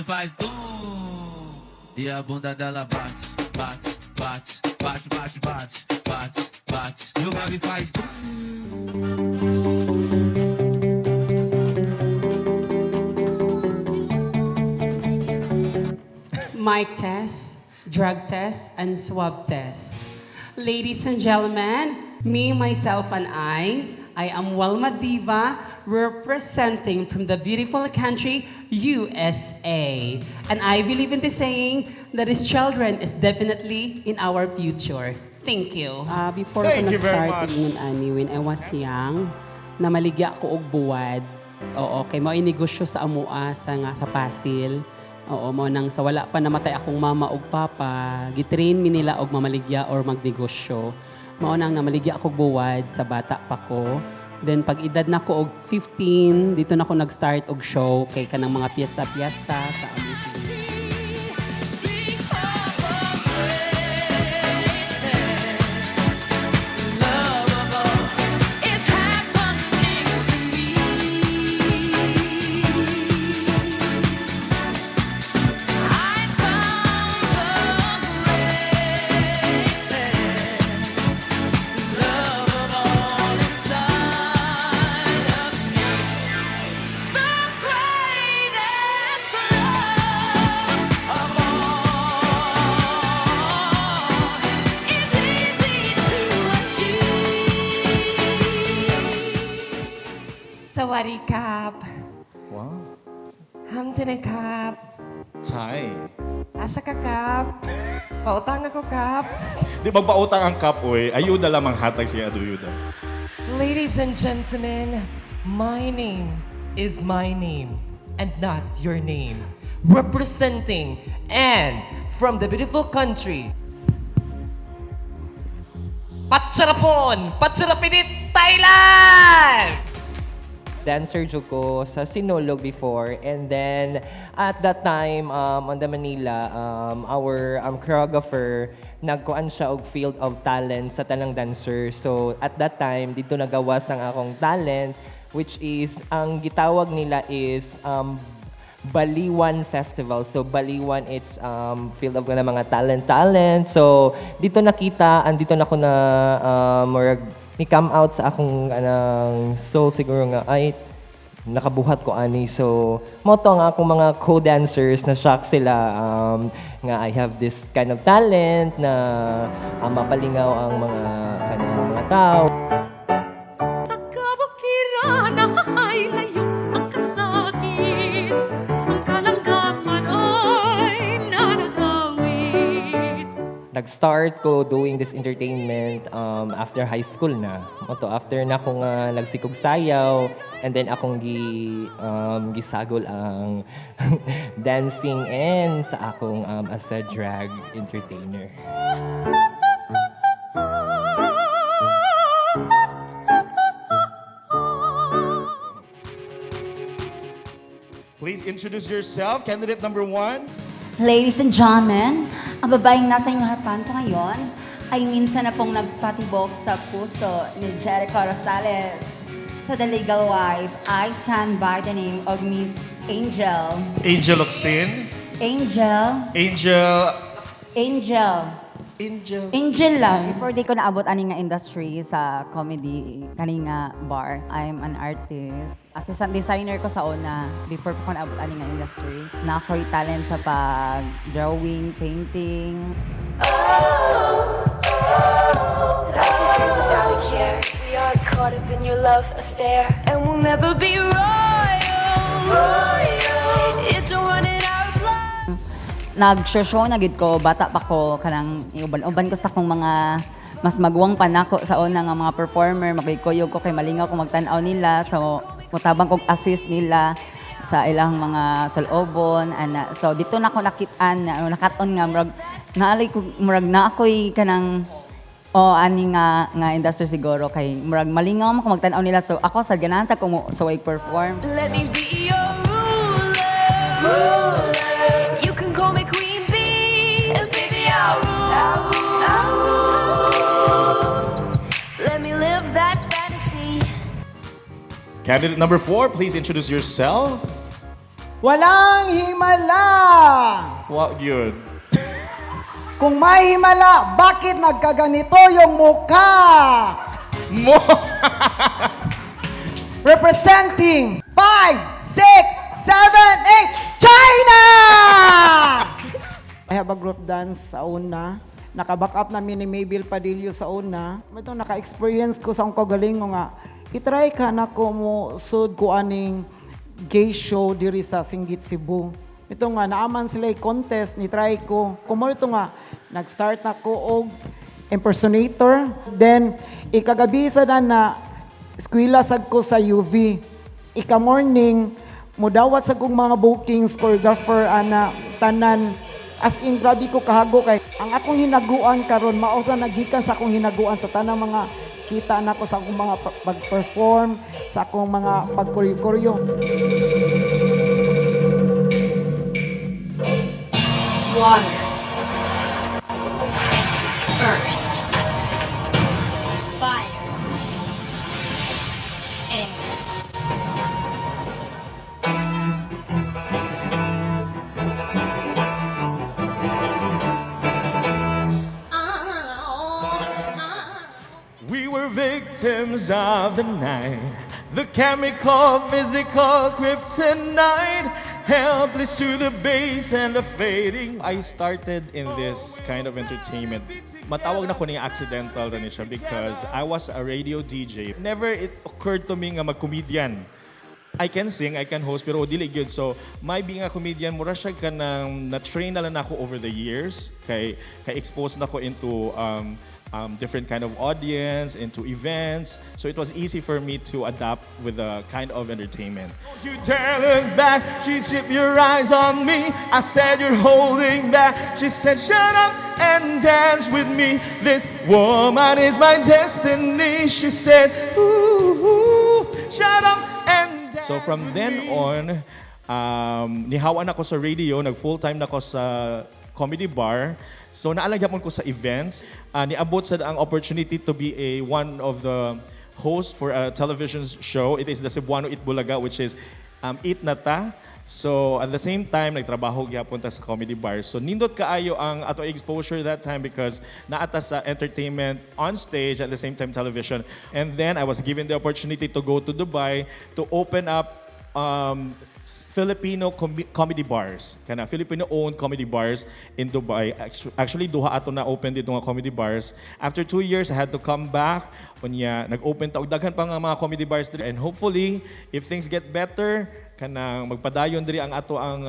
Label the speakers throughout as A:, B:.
A: grave faz tum. E a bunda dela bate, bate, bate, bate, bate, bate, bate, bate. E o grave faz tum.
B: Mic test, drug test, and swab test. Ladies and gentlemen, me, myself, and I am Welma Diva, representing from the beautiful country, USA. And I believe in the saying that is children is definitely in our future. Thank you. Before
C: Thank
B: ko
C: you very
B: nag-start
C: much.
B: ingon ani, when I was young, namaligya ko og buwad. Oo, kay mao negosyo sa amoa sa nga sa Pasil. Oo, mao nang sa wala pa namatay akong mama ug papa, gitrain mi nila og mamaligya or magnegosyo. Mao nang namaligya ako og buwad sa bata pa ko. Then pag edad na ko og 15, dito na ako nag-start og show kay kanang mga piyesta-piyesta sa aming city.
D: Is happening to me. I found the greatest love of all inside of me. The greatest love of all is easy to achieve.
E: สวัสดีครับ
C: Wow.
E: ฮัมเทนครับ
C: Thai.
E: Asa ka kap? Pautang ako kap.
C: Di magpautang ang kap, oy. Ayuda lamang hatag siya ayuda.
E: Ladies and gentlemen, my name is my name and not your name. Representing and from the beautiful country, Patsarapon, Patsarapinit, Thailand!
F: Dancer jud ko sa Sinulog before, and then at that time on the Manila, our choreographer nagkuan siya og field of talent sa tanang dancer. So at that time dito nagawas ang akong talent, which is ang gitawag nila is Baliwan Festival. So Baliwan, it's field of nga mga talent talent. So dito nakita, andito na ko na murag ni come out sa akong anang soul siguro nga ay nakabuhat ko ani. So mao to nga akong mga co-dancers na shock sila nga I have this kind of talent na mapalingaw ang mga kanang mga tao.
D: Sa kabukiran ay layo ang kasakit, ang kalanggaman ay nanagawit.
F: Nag-start ko doing this entertainment after high school na. Mao to, after na ako nga nagsikog sayaw and then akong gisagol ang dancing and sa akong as a drag entertainer.
C: Please introduce yourself, candidate number 1.
G: Ladies and gentlemen, ang babaeng nasa inyong harapan po ngayon ay minsan na pong nagpatibok sa puso ni Jericho Rosales. Sa The Legal Wife, I stand by the name of Miss Angel.
C: Angel Locsin.
G: Angel.
C: Angel.
G: Angel.
C: Angel.
G: Angel lang. Before di ko naabot ani nga industry sa comedy, kani nga bar. I'm an artist. Assistant designer ko sa una before ko naabot ani nga industry. Na ako'y talent sa pag drawing, painting.
H: Life is great without a care. We are caught up in your love affair, and we'll never be royal. It's a run in our blood.
G: Nag-show na gid ko bata pa ko, kanang iuban-uban ko sa akong mga mas maguwang pa nako sa una nga mga performer, makikuyog ko kay malingaw ko magtan-aw nila, so mutabang kog assist nila sa ilang mga sulobon ana. So dito na ko nakit-an na nakat-on nga murag naalay ko murag na ako'y kanang o ani nga nga industry siguro kay murag malingaw man ko magtan-aw nila, so ako sa ganahan sa ko so I perform.
H: Let me be your ruler. Ruler. You can call me Queen Bee, and baby I'll rule. I'll rule. Let me live that fantasy.
C: Candidate number 4, please introduce yourself.
I: Walang himala!
C: Wa gyud.
I: Kung may himala, bakit nagkaganito yung mukha?
C: Mo!
I: Representing 5, 6, 7, 8, China! I have a group dance sa una. Naka-back up namin ni Mabel Padillo sa una. Ito, naka-experience ko sa akong kagalingo nga. I-try ka na ko mo sud ko aning gay show diri sa Singgit, Cebu. Ito nga, naaman sila contest, ni try ko. Kumo ito nga, nag-start na ko og impersonator. Then, ikagabi sa na na, eskwela sad ko sa UV. Ika morning, mudawat sa kong mga bookings, choreographer, ana, tanan. As in, grabe ko kahago kay ang akong hinaguan karon mao sa nagikan sa akong hinaguan sa tanang mga kita nako sa akong mga pag-perform, sa akong mga pagkoryo-koryo.
H: Water. Earth. Fire. Air.
C: We were victims of the night. The chemical, physical kryptonite. Helpless to the base and the fading. I started in this kind of entertainment. Matawag na ko ning accidental rin siya because I was a radio DJ. Never it occurred to me nga mag-comedian. I can sing, I can host, pero dili gyud. So, my being a comedian, mura siya ka nang na-train na lang ako over the years. Kay expose na ko into different kind of audience, into events. So it was easy for me to adapt with the kind of entertainment. Don't you dare look back. She shipped your eyes on me. I said you're holding back. She said shut up and dance with me. This woman is my destiny. She said, ooh, ooh, shut up and dance. So from then on, nihawan ako sa radio, nag full time na ako sa comedy bar. So naalagyan ko sa events. Niabot sa ang opportunity to be a one of the hosts for a television show. It is the Cebuano Eat Bulaga, which is Eat Nata. So at the same time, nagtrabaho gyapon ta sa comedy bar. So nindot kaayo ang ato exposure that time because naata sa entertainment on stage at the same time television. And then I was given the opportunity to go to Dubai to open up Filipino comedy bars. Kana Filipino-owned comedy bars in Dubai. Actually, duha ato na open dito nga comedy bars. After 2 years, I had to come back. Unya, nag-open ta og daghan pa nga mga comedy bars diri. And hopefully, if things get better, kanang magpadayon diri ang ato ang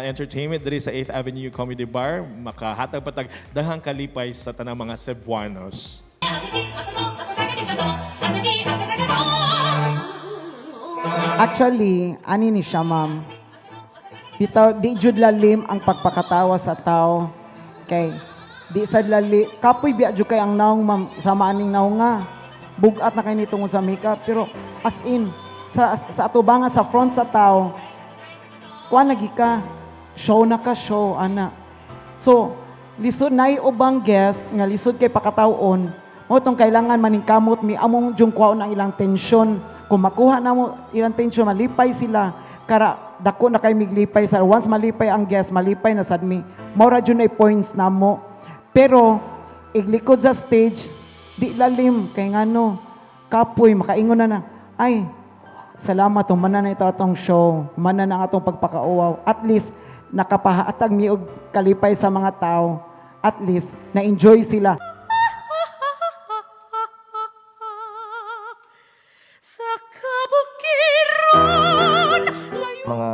C: entertainment diri sa 8th Avenue Comedy Bar, makahatag pa tag daghang kalipay sa tanang mga Cebuanos.
I: Actually, ani ni siya, ma'am. Bitaw, di jud lalim ang pagpakatawa sa tao. Kay, di sa lali, kapoy biya jud kay ang naong, ma'am, sama aning naong nga. Bugat na kay ni tungod sa makeup. Pero, as in, sa atubangan, sa front sa tao, kuan lagi ka, show na ka, show, ana. So, lisod na ubang guest nga lisod kay pakatawon, mo tong kailangan maningkamot mi among jung kuhaon ang ilang tensyon. Kung makuha na mo ilang tensyon, malipay sila. Kara dako na kay miglipay sa once malipay ang guest, malipay na sad mi. Mao ra jud na points namo. Pero iglikod sa stage, di lalim kay ngano kapoy makaingon na na ay salamat, humana na ito atong show, humana na ang atong pagpakauwaw. At least, nakapahatag mi og kalipay sa mga tao. At least, na-enjoy sila.
D: Sa kabukiran layo
F: Mga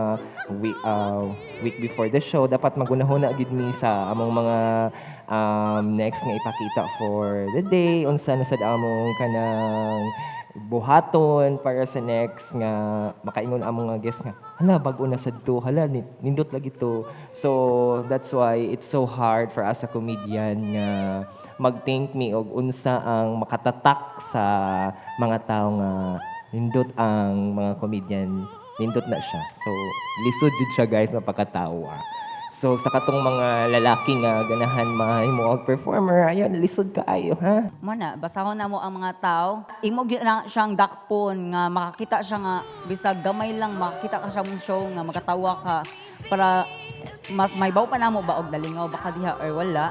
F: week before the show, dapat magunahuna gid mi sa among mga next nga ipakita for the day, unsa na sad among kanang buhaton para sa next nga makaingon among mga guest nga, "Hala, bag-o na sad to, hala, nindot lagi to." So that's why it's so hard for us a comedian nga mag-think mi og unsa ang makatatak sa mga tao nga nindot ang mga comedian, nindot na siya. So lisod jud siya, guys, mapakatawa. So sa katong mga lalaki nga ganahan mahimo og performer, ayon, lisod kaayo ha.
G: Mo na, basahon na mo ang mga tao. Imo gyud na siyang dakpon nga makakita siya nga bisag gamay lang makakita ka siya mong show nga makatawa ka para mas maybaw pa namo ba og nalingaw baka diha or wala.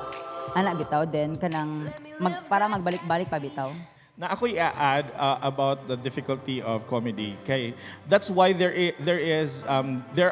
G: Ana bitaw then kanang mag, para magbalik-balik pa bitaw.
C: Na ako i-add about the difficulty of comedy. Okay, that's why there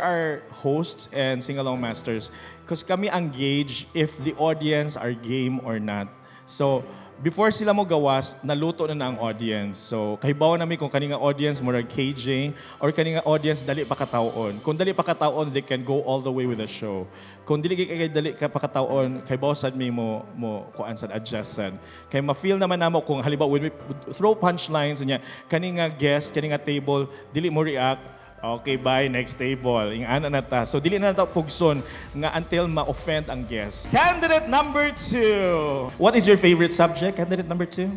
C: are hosts and sing-along masters because kami ang gauge if the audience are game or not. So before sila mo gawas, naluto na na ang audience. So kahibaw nami kung kani nga audience murag KJ or kani nga audience dali pa katawon. Kung dali pa katawon, they can go all the way with the show. Kung dili kay dali ka pa katawon, kahibaw sad mi mo kuan sad, adjust sad. Kay ma-feel naman namo kung halimbawa when we throw punchlines niya, kani nga guest, kani nga table, dili mo react, okay, bye, next table. Yung ana na ta. So, dili na ta pugson nga until ma-offend ang guest. Candidate number 2. What is your favorite subject, candidate number 2?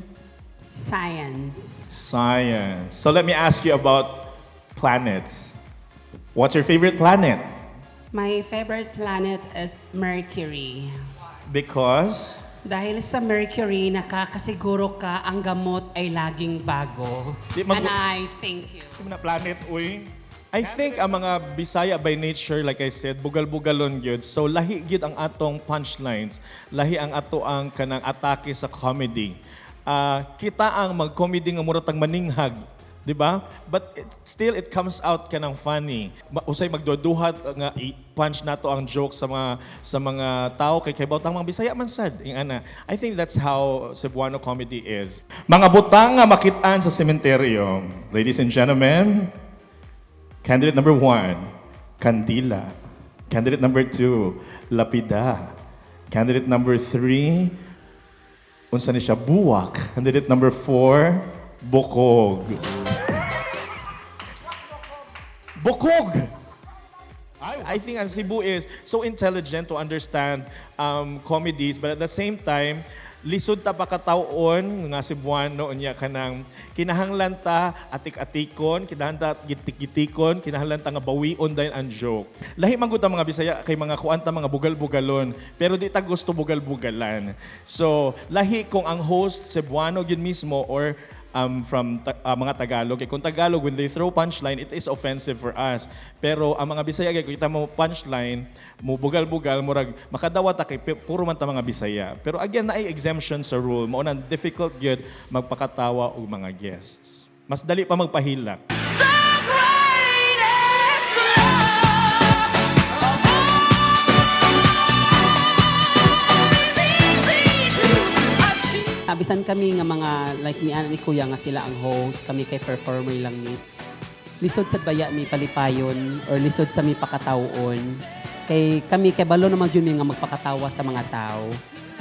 B: Science.
C: Science. So, let me ask you about planets. What's your favorite planet?
B: My favorite planet is Mercury.
C: Because?
B: Dahil sa Mercury, nakakasiguro ka ang gamot ay laging bago. And I thank you.
C: Di mo na planet, uy. I think ang mga Bisaya by nature, like I said, bugal-bugalon gyud. So lahi gyud ang atong punchlines. Lahi ang ato ang kanang atake sa comedy. Ah, kita ang mag-comedy nga mura tang maninghag, 'di ba? But still it comes out kanang funny. Usay magduduhat nga i-punch nato ang joke sa mga tao kay kaybaw tang mga Bisaya man sad. Ing ana. I think that's how Cebuano comedy is. Mga butang nga makit-an sa sementeryo. Ladies and gentlemen, candidate number 1, kandila. Candidate number 2, lapida. Candidate number 3, unsa ni siya, buwak. Candidate number 4, bukog. Bukog! I think ang Cebu is so intelligent to understand comedies, but at the same time, lisod ta pakatawon nga Cebuano unya kanang kinahanglan ta atik-atikon, kinahanglan ta gitik-gitikon, kinahanglan ta nga bawion dayon ang joke. Lahi man gud ang mga Bisaya kay mga kuan ta, mga bugal-bugalon, pero di ta gusto bugal-bugalan. So, lahi kung ang host Cebuano gyud mismo or from mga Tagalog. Kay kung Tagalog, when they throw punchline, it is offensive for us. Pero ang mga Bisaya, kay kita mo punchline, mo bugal-bugal, murag makadawat ta kay puro man ta mga Bisaya. Pero again, naay exemption sa rule. Mao nang difficult gyud magpakatawa og mga guests. Mas dali pa magpahilak.
H: The greatest love of all is easy to achieve.
B: Ah, bisan kami nga mga like ni ana ni Kuya nga sila ang host, kami kay performer lang ni. Lisod sa baya mi palipayon or lisod sa mi pakatawon. Kay kami kay balo naman jud mi nga magpakatawa sa mga tao.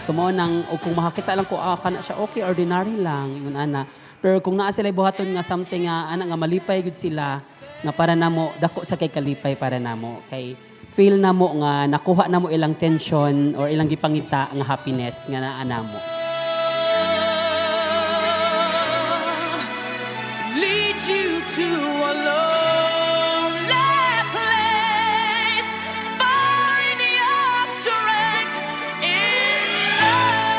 B: So mao nang o kung makakita lang ko, ah, kana siya okay, ordinary lang ingon ana. Pero kung naa sila buhaton nga something nga ana nga malipay gud sila nga para namo dako sa kay kalipay para namo kay feel namo nga nakuha namo ilang tension or ilang gipangita nga happiness nga naa namo.
D: Lead you to a lonely place. Find your strength in love.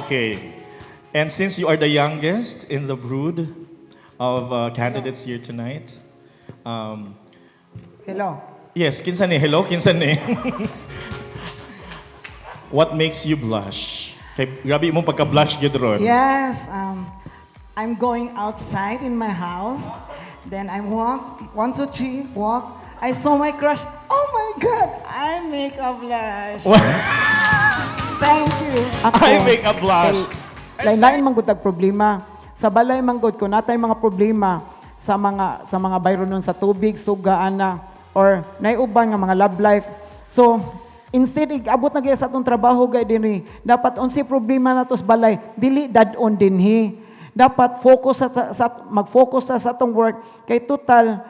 C: Okay. And since you are the youngest in the brood of candidates here tonight,
I: Hello.
C: Yes, kinsa ni? Hello, kinsa ni? What makes you blush? Kay grabe imong pagka-blush gyud ron.
I: Yes, I'm going outside in my house. Then I walk, one, two, three, walk. I saw my crush. Oh my God, I make a blush. Thank you.
C: I make a blush.
I: Lain-lain man gud tag problema. Sa balay man gud kung natay mga problema sa mga bayronon nun sa tubig, suga ana or naiuban nga mga love life. So instead igabot na gyud sa atong trabaho gay dinhi, dapat unsay problema nato sa balay, dili dad-on dinhi. Dapat focus sa mag-focus sa atong work kay total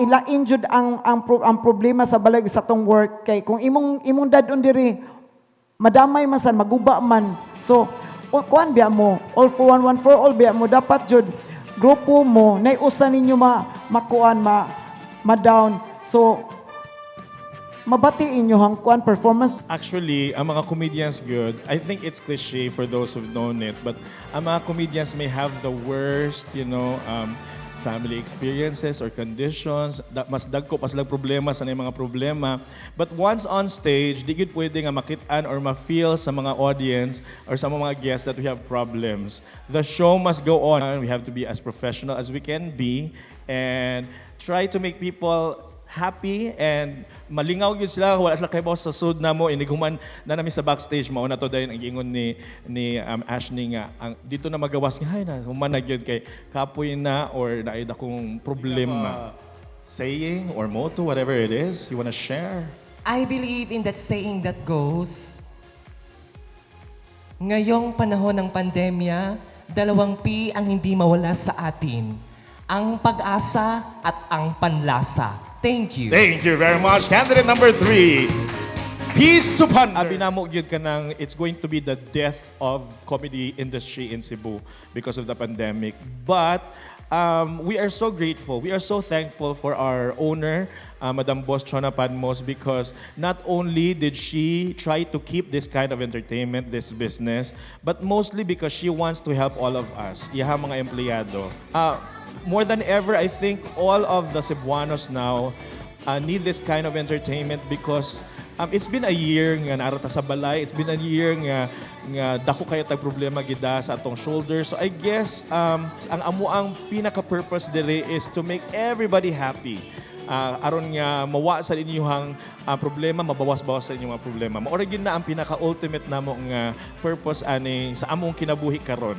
I: ilain jud ang problema sa balay sa atong work kay kung imong dad-on diri. Madamay man san, maguba man. So, kuan biya mo, all for one, one for all biya mo, dapat jud grupo mo, naiusa ninyo ma, makuan, ma, ma-down. So, mabati inyo ang kuan performance.
C: Actually, ang mga comedians good, I think it's cliche for those who've known it, but ang mga comedians may have the worst family experiences or conditions. Da, mas dagko pa sila problema sa mga problema. But once on stage, di gyud pwede nga makit-an or ma-feel sa mga audience or sa mga guests that we have problems. The show must go on. We have to be as professional as we can be and try to make people happy and malingaw gyud sila, wala sila kay sa sud namo. Inighuman na nami sa backstage, mao na to dayon ang giingon ni Ashley nga ang dito na magawas nga, "Hay na, human na gyud kay kapoy na or naay akong problema." Saying or motto, whatever it is you wanna share?
E: I believe in that saying that goes, "Ngayong panahon ng pandemya, dalawang P ang hindi mawala sa atin. Ang pag-asa at ang panlasa." Thank you.
C: Thank you very much. Candidate number 3. Peace to ponder. Abi namo gyud kanang it's going to be the death of comedy industry in Cebu because of the pandemic. But we are so grateful. We are so thankful for our owner, Madam Boss Chona Padmos, because not only did she try to keep this kind of entertainment, this business, but mostly because she wants to help all of us, iha mga empleyado. More than ever, I think all of the Cebuanos now need this kind of entertainment because it's been a year nga naa ra ta sa balay. It's been a year nga dako kayo tag problema gida sa atong shoulder. So I guess ang amo ang pinaka-purpose diri is to make everybody happy. Aron nga mawa sa inyong problema, mabawas-bawas sa inyong mga problema. Mao ra gyud na ang pinaka-ultimate namo nga purpose ani sa among kinabuhi karon.